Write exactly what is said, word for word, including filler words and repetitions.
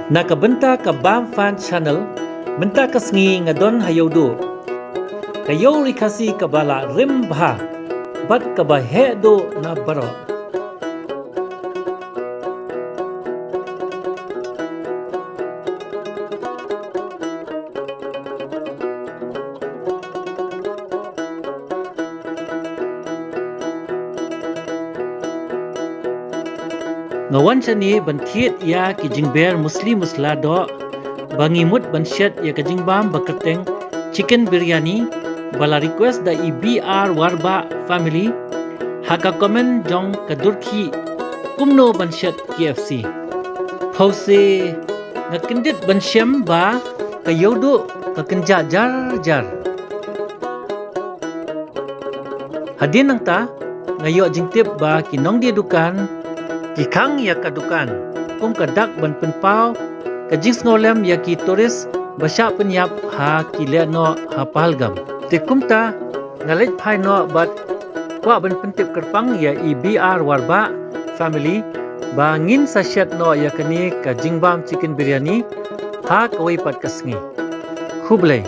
Na ka bynta ka Bam Fan Channel, mynta ka sngi nga don ha Ïewduh, ka Ïew Ri Khasi kaba la rim bha bad kaba heh duh na baroh. Nga wan shane ban thied ïa ki jingber musli musla doh ba ngi mut ban shet ïa ka jingbam ba kyrteng chicken biryani, ba la request da i B R Warbah family ha ka comment jong ka Durkhih kumno ban shet K F C. Phewse, nga kyndit ban shem ba ka Ïewduh ka kynjah jar jar. Hadien nangta, nga ïoh jingtip ba ki nongdie dukan ki khang ïa ka dukan kum ka dak ban pynpaw ka jingsngewlem ïa ki tourist ba shah pynïap ha ki lehnoh ha Pahalgam. Te kumta, nga leit phai noh bad kwah ban pyntip kyrpang ïa i B R Warbah family ba ngin sa shet noh ïa kane ka jingbam chicken biryani ha kawei pat ka sngi. Khublei.